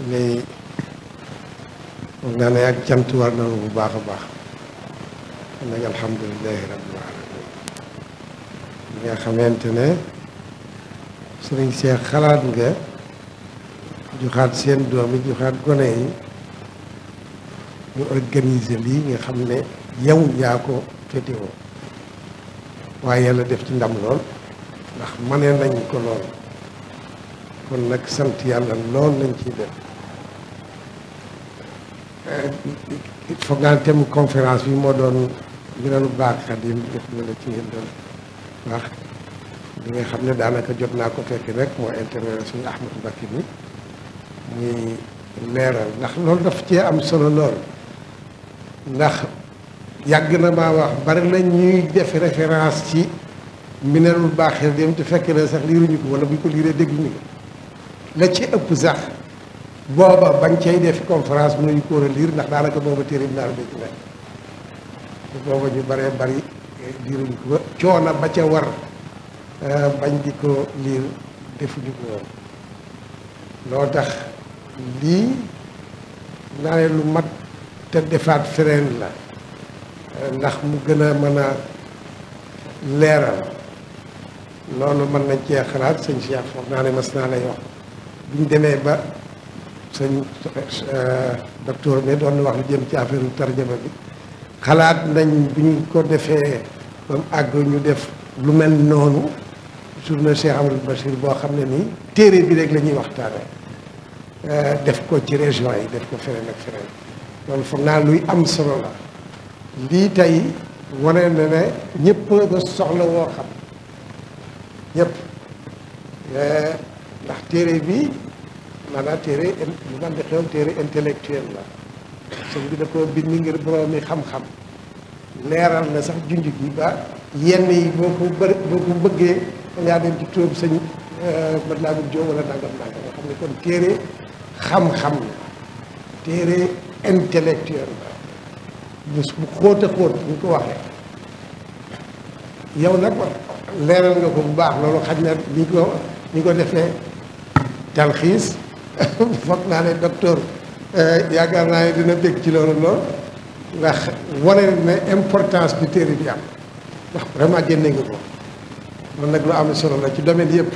ngay wax naa ne ak cant war na bu baax a baax nag alhamdulilahi rabbil alamin li nga xamante ne sëriñ Cheikh xalaat nga joxaat seen doom yi joxaat gone yi ñu organiser lii nga xam ne yow yaa ko féetewoo waaye yàlla def ci ndam lool ndax mane nañ ko lool kon nag sant yàlla lool lañ ciy def foog naa thème conférence bi moo doon Minanul Baaxil Xadiim def na la ci ngeen doon wax li nga xam ne daanaka jot naa ko fekk rek moo intervenir suñu Ahmadou Mbacké mi muy leeral ndax loolu daf cee am solo lool ndax yàgg na maa wax bari na ñuy def référence ci Minanul Baaxil Xadiim te fekk na sax liiruñu ko wala bu ñu ko liiree dégluñu ko la ci ëpp sax booba bañ cay def conférence mënuñu ko war a liir ndax daanaka booba téere bi naan bi ci nekk te booba ñu baree bari liiruñu ko ba coono ba ca war bañ di ko liir defuñu ko woon loo tax lii naa ne lu mat te defaat feneen la ndax mu gën a mën a leeral loolu mën nañ cee xalaat sëñ Cheikh foog naa ne mas naa lay wax bu ñu demee ba sëñ docteur mi doon wax lu jëm ci affaire tarjama bi xalaat nañ bu ñu ko defee ba mu àgg ñu def lu mel noonu journée Cheikh Amadou Bachir boo xam ne nii téere bi rek la ñuy waxtaane def ko ci région yi def ko feneen ak feneen loolu foog naa luy am solo la lii tey wane na ne ñëpp ba soxla woo xam ñëpp ndax téere bi maanaam téere lu man di xew téere intellectuel la sëñ bi da ko bind ngir borom mi xam-xam leeral na sax junj gi ba yenn yi boo ko bëggee dangaa dem ci tóob sëñ bët laa bul joo wala nangam nangam nga xam ne kon téere xam-xam la téere intellectuel la bu xóot a xóot ñu ko waxee yow nag leeral nga ko bu baax loolu xaj na ni ko defee talxiis foog naa ne docteur yaakaar naa ne dina dégg ci loolu lool ndax wane ne importance bi téere bi am ndax vraiment génne nga ko loolu nag lu am solo la ci domaine yëpp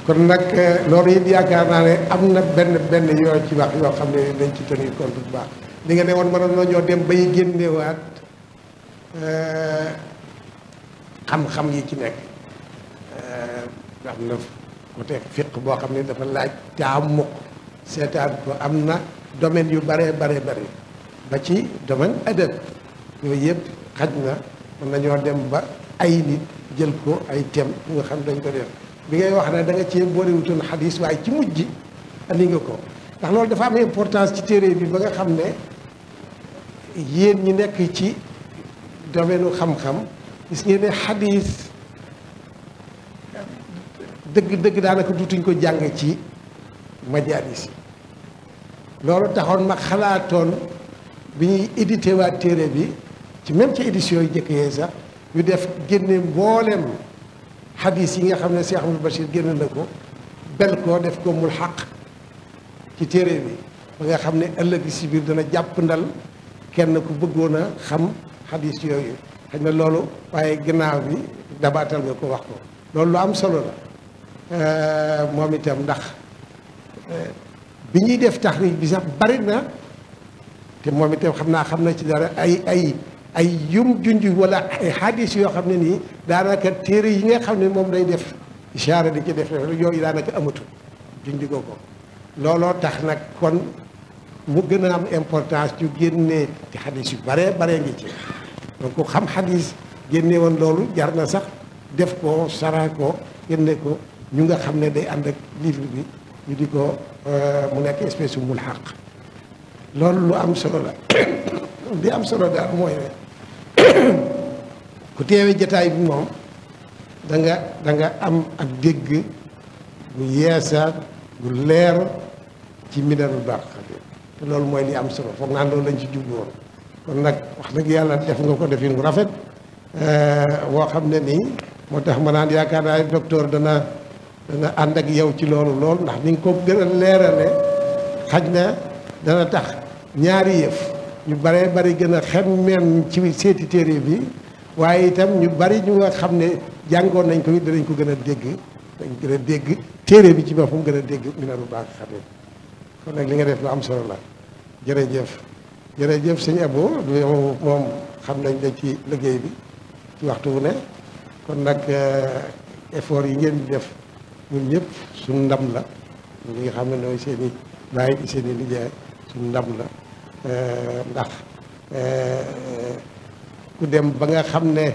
kon nag loolu it yaakaar naa ne am na benn yoo ci wax yoo xam ne dañ ci tenir compte bu baax li nga ne woon mënoon na ñoo dem bay génnewaat xam-xam yi ci nekk am na côté fiq boo xam ne dafa laaj taamu seetaan ko am na domaine yu bare bare ba ci domaine adab yooyu yëpp xaj na mën nañoo dem ba ay nit jël ko ay thème yu nga xam dañ ko def bi ngay wax ne da nga cee boolewutoon xadis waaye ci mujj andi nga ko ndax loolu dafa am importance ci téere bi ba nga xam ne yéen ñi nekk ci domaine xam-xam gis ngeen ne xadis dëgg daanaka dutuñ ko jàng ci majaalis yi loolu taxoon ma xalaatoon bi ñuy édité waat téere bi ci même ci édition yu jëkk yee sax ñu def génne mboolem xadis yi nga xam ne Cheikh Amadou Bachir génn na ko bel ko def ko mul xaq ci téere bi ba nga xam ne ëllëg si biir dana jàpp ndal kenn ku bëggoon a xam xadis yooyu xëy na loolu waaye gannaaw bi dabaatal nga ko wax ko loolu lu am solo la moom itam ndax bi ñuy def taxriij bi sax bari na te moom itam xam na ci dara ay yum junj wala ay xadis yoo xam ne nii daanaka téere yi nga xam ne moom day def ishaara di ci def yooyu daanaka amatul junj ko looloo tax nag kon mu gën a am importance ñu génnee ci xadis yu bare ngi ci donc xam xadis génne woon loolu jar na sax def ko sara ko génne ko ñu nga xam ne day ànd ak livre bi ñu di ko mu nekk espèce mul xaq loolu lu am solo la li am solo daal mooy ne ku teewee jataay bi moom da nga am ak dégg bu yeesaat bu leer ci Minanul Baaxil te loolu mooy li am solo foog naa loolu lañ ci jublu woon kon nag wax dëgg yàlla def nga ko defin bu rafet woo xam ne nii moo tax ma naan yaakaar naa docteur dana ànd ak yow ci loolu lool ndax ni nga ko gën a leerale xaj na dana tax ñaari yëf ñu baree bari gën a xemmem ci seeti téere bi waaye itam ñu bari ñu nga xam ne jàngoon nañ ko it danañ ko gën a dégg dañ gën a dégg téere bi ci boppam gën a dégg Minanul Baaqil kon nag li nga def lu am solo la jërëjëf jërëjëf sëñ Abo moom xam nañ la ci liggéey bi ci waxtu wu ne kon nag effort yi ngeen di def ñun ñëpp suñu ndam la ñi nga xam ne nooy seen i bàyyi di seen i liggéey suñu ndam la ndax ku dem ba nga xam ne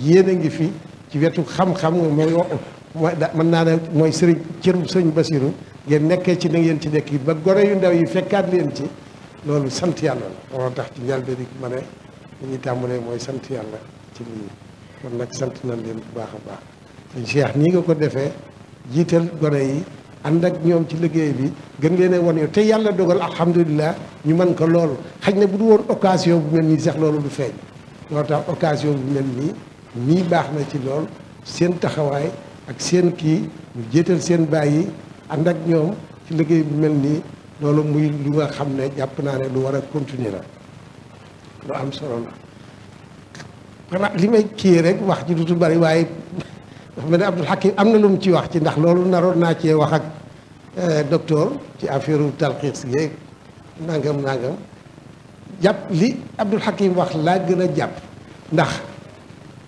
yéen a ngi fi ci wetu xam-xam mooy mën naa ne mooy sëriñ cëru sëriñ Basiru ngeen nekkee ci na ngeen ci nekk ba gone yu ndaw yi fekkaat leen ci loolu sant yàlla la moo tax ci njëlbéen bi ma ne li ñuy tàmbalee mooy sant yàlla ci lii kon nag sant nañ leen bu baax a baax sëñ Cheikh nii nga ko defee jiital gone yi ànd ak ñoom ci liggéey bi gën leen a wan yow te yàlla dogal alhamdulilah ñu mën ko loolu xaj na bu du woon occasion bu mel nii sax loolu du feeñ loolu tax occasion bu mel nii baax na ci lool seen taxawaay ak seen kii ñu jiital seen bàyyi ànd ak ñoom ci liggéey bu mel nii loolu muy lu nga xam ne jàpp naa ne lu war a continuer la lu am solo la xanaa li may kii rek wax ji dutu bari waaye dafa mel ne Abdul Hakim am na lu mu ci wax ci ndax loolu naroon naa cee wax ak docteur ci affaire talxiis yeeg nangam jàpp li Abdul Hakim wax laa gën a jàpp ndax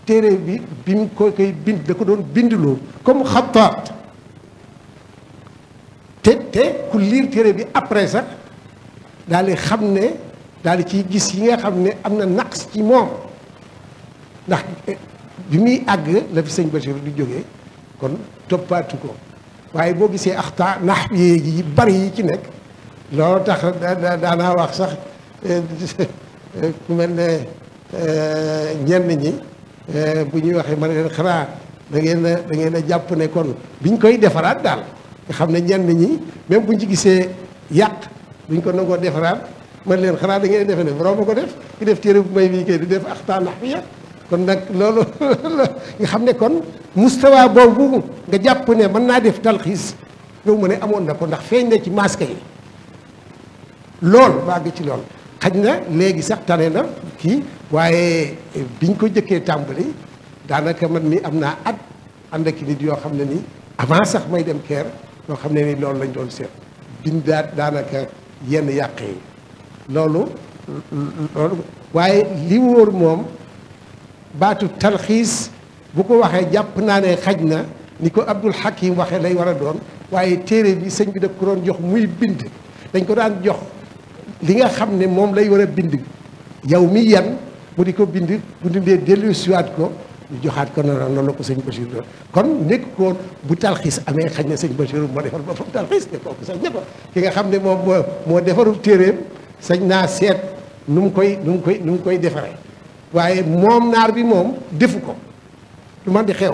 téere bi mu koy bind da ko doon bindloo comme xataat te ku liir téere bi après sax daal di xam ne daal di ciy gis yi nga xam ne am na naqs ci moom ndax bi muy àgg la fi sëñ Bachir di jógee kon toppaatu ko waaye boo gisee axta nax yi bari yi ci nekk loolu tax daanaa wax sax ku mel ne ñenn ñi bu ñuy waxee ma ne leen xanaa da ngeen a jàpp ne kon biñ koy defaraat daal nga xam ne ñenn ñi même buñ ci gisee yàq buñ ko nangoo defaraat man leen xanaa da ngeen defe ne borom a ko def ki def téere bu may bii kay du def axta nax bi kon nag loolu nga xam ne kon mustawa boobu nga jàpp ne mën naa def talxiis yow ma ne amoon na ko ndax feeñ na ci masque yi lool bàgg ci lool xaj na léegi sax tane na kii waaye biñ ko jëkkee tàmbali daanaka man mi am naa at ànd ak nit yoo xam ne ni avant sax may dem keer yoo xam ne ni loolu lañ doon seet bindaat daanaka yenn yàq yi loolu waaye li wóor moom baatu talxiis bu ko waxee jàpp naa ne xaj na ni ko Abdul Hakim waxee lay war a doon waaye téere bi sëñ bi daf ko doon jox muy bind dañ ko daan jox li nga xam ne moom lay war a bind yow mi yan mu di ko bind bu dindee dellu siwaat ko ñu joxaat ko noonu la ko sëñ Bachir doon kon nekk ko bu talxiis amee xaj na sëñ Bachir moo defal boppam talxiis ne kooku sax ne ko ki nga xam ne moom moo defarul téeréem sañ naa seet nu mu koy defaree waaye moom naar bi moom defu ko lu man di xew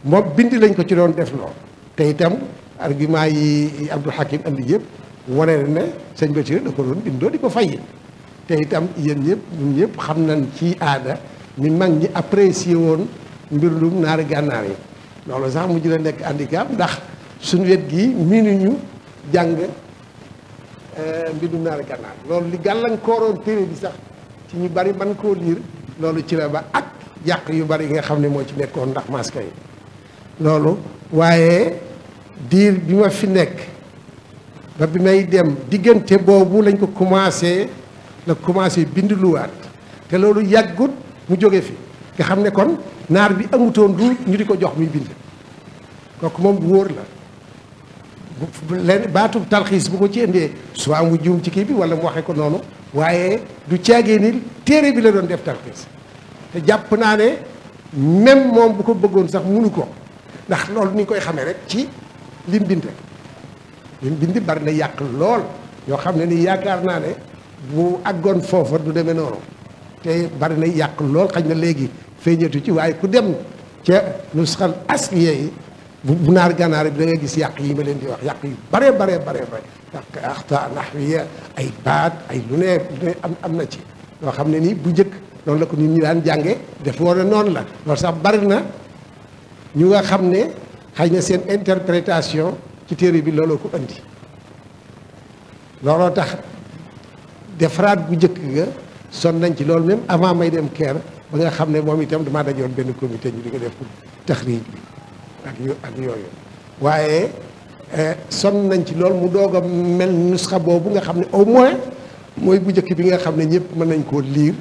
moom bind lañ ko ci doon def loo te itam argument yi Abdul Hakim andi yëpp wane na ne sëñ Bachir da ko doon bindoo di ko fay te itam yéen ñëpp ñun ñëpp xam nañ ci aada ni mag ñi apprécié woon mbirlum naari gànnaar yi loolu sax mujj la nekk handicap ndax suñu wet gi miinuñu jàng mbindum naari gànnaar loolu li gàllankooroon téere bi sax ci ñu bari man koo liir loolu ci la ba ak yàq yu bari yi nga xam ne moo ci nekkoon ndax masque yi loolu waaye diir bi ma fi nekk ba bi may dem diggante boobu lañ ko commencé bind luwaat te loolu yàggut mu jóge fi nga xam ne kon naar bi amutoon du ñu di ko jox muy bind kooku moom bu wóor la leen baatu talxiis bu ko ci indee soit mu juum ci kii bi wala mu waxee ko noonu waaye du caagee ni téere bi la doon def talxiis te jàpp naa ne même moom bu ko bëggoon sax munu ko ndax loolu ni ñu koy xamee rek ci lim bind bari na yàq lool yoo xam ne ni yaakaar naa ne bu àggoon foofa du demee noonu te bari na yàq lool xañ na léegi feeñatu ci waaye ku dem ca nusxal asliya yi bu naar gànnaar bi da nga gis yàq yi ma leen di wax yàq yu bare yàq axta nahwiya ay baat ay lu ne am na ci loo xam ne nii bu njëkk noonu la ko nit ñi daan jànge def woon noonu la loolu sax bari na ñu nga xam ne xëy na seen interprétation ci téere bi looloo ko andi looloo tax defaraat bu njëkk ga son nañ ci loolu même avant may dem Caire ba nga xam ne moom itam damaa dajoon benn comité ñu di ko def pour taxriij bi ak yooyu waaye son nañ ci loolu mu doog a mel nusxa boobu nga xam ne au moins mooy bu njëkk bi nga xam ne ñëpp mën nañ koo liir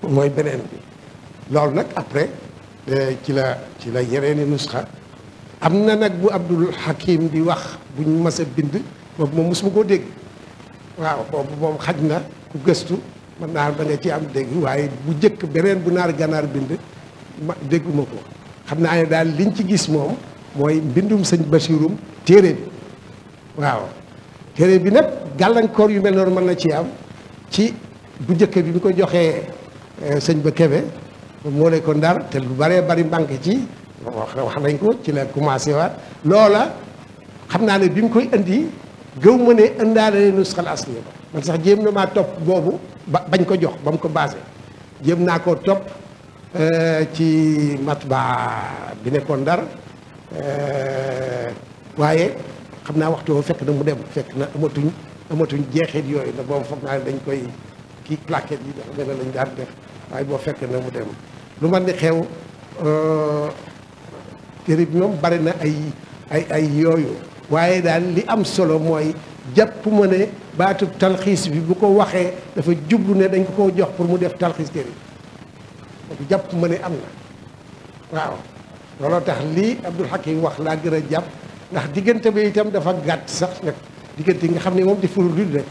mooy beneen bi loolu nag après ci la yeneeni nusxa am na nag bu Abdul Hakim di wax buñ mas a bind boobu moom mosuma koo dégg waaw boobu moom xaj na ku gëstu mën naa da nga ci am dégg waaye bu njëkk beneen bu naar gànnaar bind ma dégguma ko xam naa ne daal liñ ci gis moom mooy mbindum sëñ Bachirum téere bi waaw téere bi nag gàllankoor yu mel noonu mën na ci am ci bu njëkk bi ko joxee sëñ ba Kebe moo lay ko ndar te lu baree bari manqué ci wax nañ ko ci la commencé waat loola xam naa ne bi mu koy indi gëw ma ne indaale nusxal asliya ba man sax jéem na maa topp boobu bañ ko jox ba mu ko basé jéem naa koo topp ci matbaa bi nekkoon ndar waaye xam naa waxtu fekk na mu dem fekk na amatuñ jeexit yooyu na boobu foog naa ne dañ koy kii plaquette yi dafa mel ne lañ daan def waaye boo fekk na mu dem lu man ni xew téere bi moom bari na ay yooyu waaye daal li am solo mooy jàpp ma ne baatu talxiis bi bu ko waxee dafa jublu ne dañ ko ko jox pour mu def talxiis téere bi jàpp ma ne am na waaw looloo tax lii Abdul Hakim wax laa gën a jàpp ndax diggante bi itam dafa gàtt sax nag diggante yi nga xam ne moom di furu du rek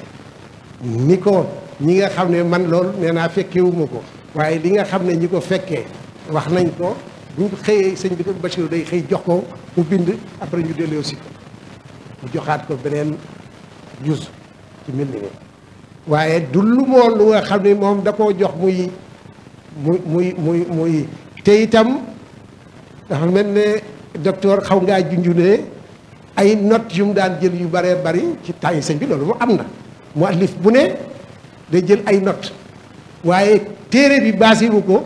ni ko ñi nga xam ne man loolu nee naa fekkewuma ko waaye li nga xam ne ñi ko fekkee wax nañ ko bu ñu xëyee sëñ bi Bachir day xëy jox ko mu bind après ñu delloo si ko mu joxaat ko beneen juz ci mbind mi waaye du lu moom lu nga xam ne moom da koo jox muy te itam dafa mel ne docteur xaw ngaa junjunee ay notes yu mu daan jël yu bëree bëri ci temps yi sëñ bi loolu mu am na mu alif bu ne day jël ay notes waaye téere bi basé wu ko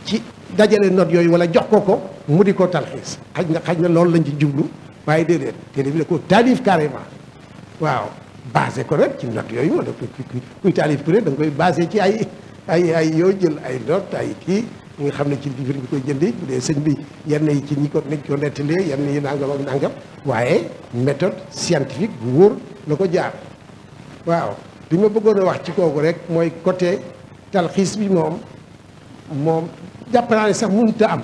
ci dajale notes yooyu wala jox ko mu di ko talxiis xaj na loolu lañ ci jublu waaye déedéet téere bi da ko taalif carrément waaw basé ko rek ci notes yooyu moo daf kuy taalif ku ne da nga koy basé ci ay yoo jël ay notes ay kii ñi nga xam ne ci livre bi koy jëndi bu dee sëñ bi yenn yi ci ñi ko nettalee yenn yi nangam ak nangam waaye méthode scientifique bu wóor la ko jaar waaw li ma bëggoon a wax ci kooku rek mooy côté talxiis bi moom jàpp naa ne sax mënut a am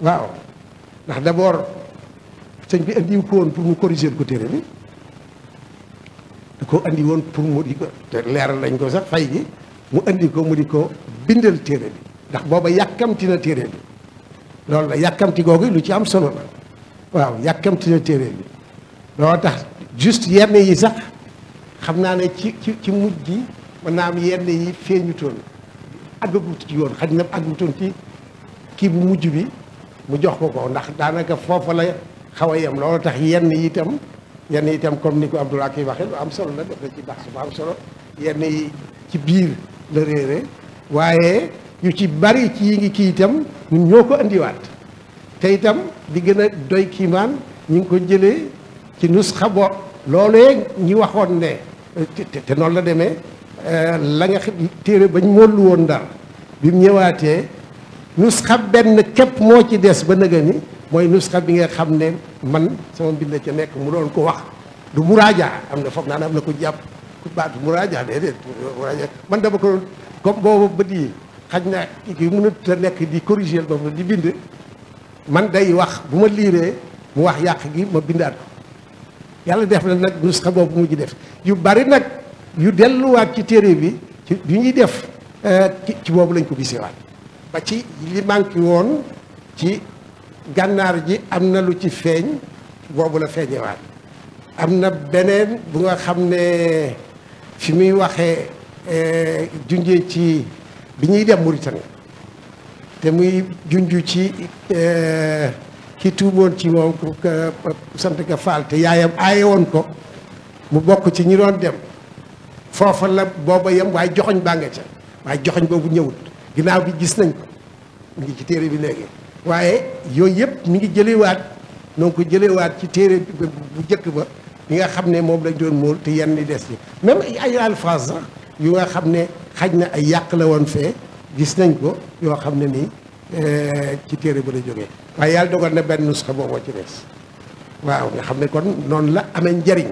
waaw ndax d'abord sëñ bi andiwu ko woon pour mu corriger ko téere bi da ko andi woon pour mu di ko te leeral lañ ko sax fay gi mu andi ko mu di ko bindal téere bi ndax booba yàkkamti na téere bi loolu la yàkkamti googu lu ci am solo la waaw yàkkamti na téere bi loolu tax juste yenn yi sax xam naa ne ci mujj gi mën naa am yenn yi feeñutoon àggagut ci yoon xaj na àggutoon ci kii bu mujj bi mu jox ko ndax daanaka foofa la xaw a yem loolu tax yenn yi itam comme ni ko Abdoulaye kiy waxee lu am solo la def na ci baax su am solo yenn yi ci biir la réere waaye yu ci bari ci yi ngi kii itam ñun ñoo ko andiwaat te itam di gën a doy kiimaan ñu ngi ko jëlee ci nusxa bo loolee ñi waxoon ne te noonu la demee la nga téere bañ mollu woon Ndar bi mu ñëwaatee nusxa benn képp moo ci des ba nëga ni mooy nusxa bi nga xam ne man sama mbind ca nekk mu doon ko wax du muraaja am na foog naa ne am na ko jàpp ku baatu muraaja déedéet muraaja man dama ko doon comme boobu bët yi xaj na ki mënut a nekk di corriger boobu di bind man day wax bu ma liiree mu wax yàq gi ma bindaat ko yàlla def na nag nusxa boobu mu ji def yu bari nag yu delluwaat ci téere bi ci yu ñuy def ci boobu lañ ko gisewaat ba ci li manqué woon ci gànnaar ji am na lu ci feeñ boobu la feeñewaat am na beneen bu nga xam ne fi muy waxee junjee ci bi ñuy dem Mauritanie te muy junju ci ki tuuboon ci moom sant ka Faal te yaayam aaye woon ko mu bokk ci ñi doon dem foofa la booba yem waaye joxoñ baa nga ca waaye joxoñ boobu ñëwut ginnaaw bi gis nañ ko mu ngi ci téere bi léegi waaye yooyu yëpp mi ngi jëlewaat donc ko jëlewaat ci téere bu njëkk ba yi nga xam ne moom lañ doon móol te yenn ni des ci même ay alphaas sax yu nga xam ne xaj na ay yàq la woon fee gis nañ ko yoo xam ne nii ci téere ba la jógee waaye yàlla dogal na benn nusxa booboo ci des waaw nga xam ne kon noonu la amee njariñ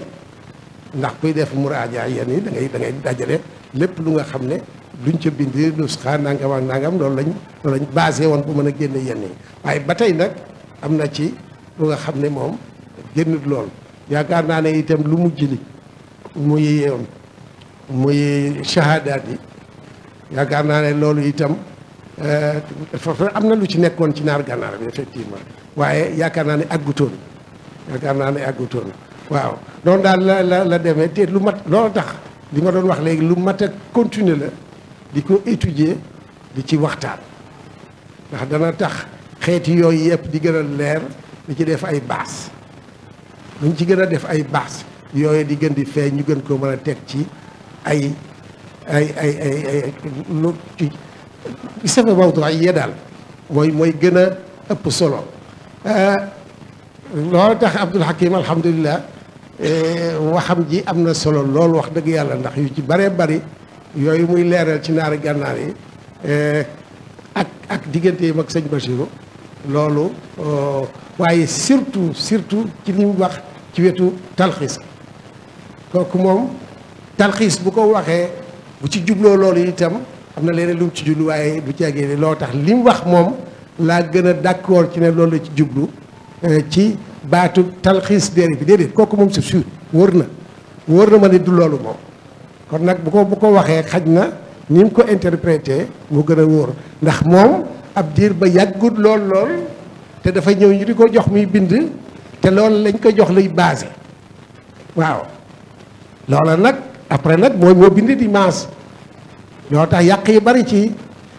ndax kuy def muraaja yenn yi da ngay dajale lépp lu nga xam ne luñ ca bind nusxa nangam ak nangam loolu lañ basé woon bu mën a génne yenn yi waaye ba tey nag am na ci lu nga xam ne moom génnut lool yaakaar naa ne itam lu mujj li muy shahadaat yi yaakaar naa ne loolu itam dafa am na lu ci nekkoon ci naar gànnaar bi effectivement waaye yaakaar naa ne àggutoon waaw noonu daal la demee te lu mat loolu tax li ma doon wax léegi lu mat a continuer la di ko étudier di ci waxtaan ndax dana tax xeeti yooyu yëpp di gën a leer di ci def ay baas luñ ci gën a def ay baas yooyu di gën di feeñ ñu gën koo mën a teg ci ay lu ci safa mawdu yi daal mooy gën a ëpp solo loolu tax Abdul Hakim alhamdulilah waxam ji am na solo lool wax dëgg yàlla ndax yu ci bëree bëri yooyu muy leeral ci naari gànnaar yi ak diggante yi mag sëñ Bachirou loolu waaye surtout ci li mu wax ci wetu talxiis kooku moom talxiis bu ko waxee bu ci jubloo loolu itam am na leneen lu mu ci jublu waaye du ceegee loo tax li mu wax moom laa gën a d'accord ci ne loolu la ci jublu ci baatu talxiis déeri bi déedéet kooku moom c'est sûr wóor na ma ne du loolu moom kon nag bu ko waxee xaj na ni mu ko interprété mu gën a wóor ndax moom ab diir ba yàggut lool te dafa ñëw ñu di ko jox muy bind te loolu lañ ko jox lay basé waaw loola nag après nag moo bind di maas ñoo tax yàq yi bari ci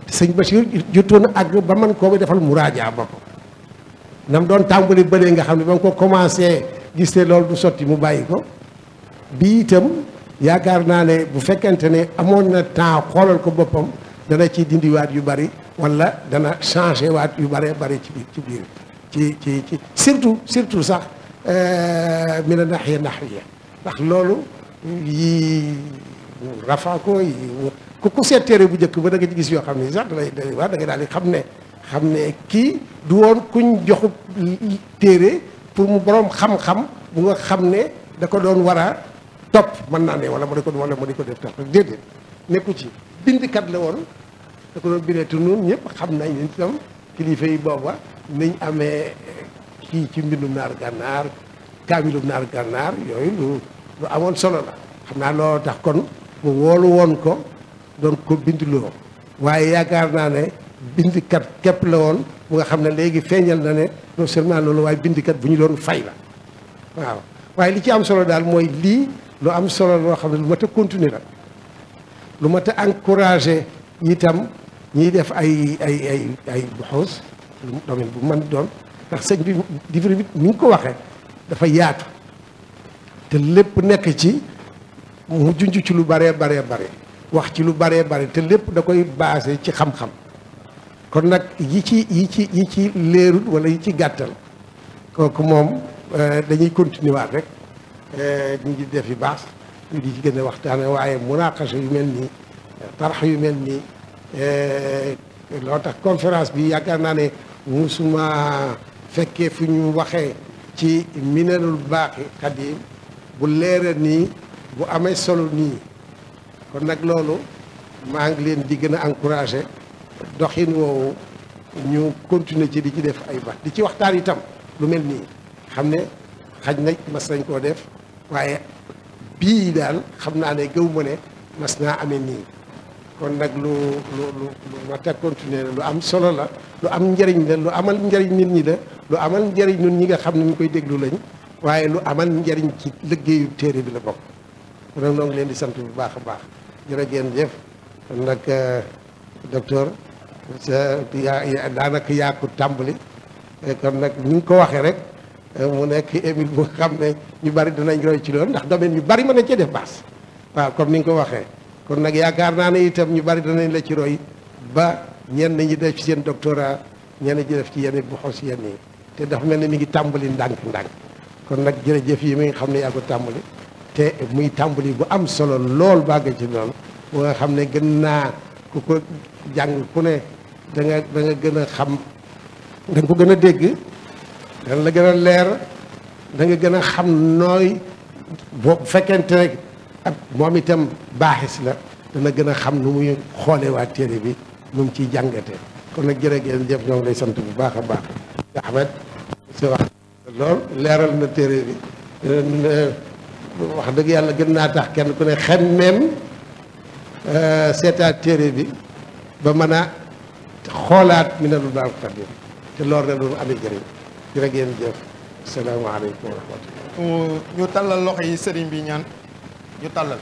sëñ Bachir jotoon àgg ba man koo defal muraaja bopp nam doon tàmbali bëlee nga xam ne ba mu ko commencé gis ne loolu du sotti mu bàyyi ko bii itam yaakaar naa ne bu fekkente ne amoon na temps xoolal ko boppam dana ci dindiwaat yu bari wala dana changé waat yu bari ci biir ci surtout sax mina naxiya naxwiya ndax loolu yi rafa ko yi ku seet téere bu njëkk ba da nga ci gis yoo xam ne sax dalay wax da nga daal di xam ne kii du woon kuñ joxu téere pour mu borom xam-xam bu nga xam ne da ko doon war a topp mën naa ne wala mu di ko def topp déedéet nekku ci bindkat la woon da ko doon bindee te noonu ñëpp xam nañ ne itam kilifa yi booba niñ amee kii ci mbindum naar gànnaar kaamilum naar gànnaar yooyu lu amoon solo la xam naa loolu tax kon mu woolu woon ko doon ko bindloo waaye yaakaar naa ne bindkat képp la woon bu nga xam ne léegi feeñal na ne non seulement loolu waaye bindkat bu ñu doon fay la waaw waaye li ci am solo daal mooy lii lu am solo loo xam ne lu mat a continuer la lu mat a encouragé itam ñiy def ay buxuus domaine bu mën doon ndax sëñ bi livre bi ni ñu ko waxee dafa yaatu te lépp nekk ci mu junj ci lu bare wax ci lu bare te lépp da koy basé ci xam-xam kon nag yi ci leerul wala yi ci gàttal kooku moom dañuy continuer waat rek ñu ngi def yu baax ñu di ci gën a waxtaane waaye munaqasha yu mel nii tarax yu mel nii loo tax conférence bi yaakaar naa ne musuma fekkee fu ñu waxee ci minanul baaxi xadim bu leera nii bu amee solo nii kon nag loolu maa ngi leen di gën a encouragé doxin woowu ñu continuer ci di ci def ay baax di ci waxtaan itam lu mel nii xam ne xaj na mas nañ koo def waaye bii daal xam naa ne gëw ma ne mas naa amee nii kon nag lu mat a continuer la lu am solo la lu am njëriñ la lu amal njëriñ nit ñi la lu amal njëriñ ñun ñi nga xam ne ñu koy déglu lañ waaye lu amal njëriñ ci liggéeyu téere bi la bokk kon nag noo ngi leen di sant bu baax a baax jërëjëf kon nag docteur daanaka yaa ko tàmbali kon nag ni nga ko waxee rek mu nekk Émile bu xam ne ñu bari danañ roy ci loolu ndax domaine yu bari mën nañ cee def baas waaw comme ni nga ko waxee kon nag yaakaar naa ne itam ñu bari danañ la ci roy ba ñenn ñi def ci seen doctorat ñenn ñi def ci yenn bu xos yenn yi te dafa mel ne mi ngi tàmbali ndànk-ndànk kon nag jërëjëf yi mi nga xam ne yaa ko tàmbali te muy tàmbali bu am solo lool bàgg ci loolu bu nga xam ne gën naa ku ko jàng ku ne da nga gën a xam da nga ko gën a dégg dana la gën a leer da nga gën a xam nooy boo fekkente rek ak moom itam baaxis la dana gën a xam nu muy xoolee waa téere bi nu mu ciy jàngate kon nag jërëjëf ñoo ngi lay sant bu baax a baax Ahmed si wax lool leeral na téere bi wax dëgg yàlla gën naa tax kenn ku ne xemmeem seetaat téere bi ba mën a xoolaat Minanul Baaqil Qadiim te loolu rek loolu amee jëriñ jërëjëf asalaamaaleykum wa rahmatulah. ñu tàllal loxo yi sëriñ bi ñaan ñu tàllal.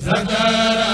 Zakara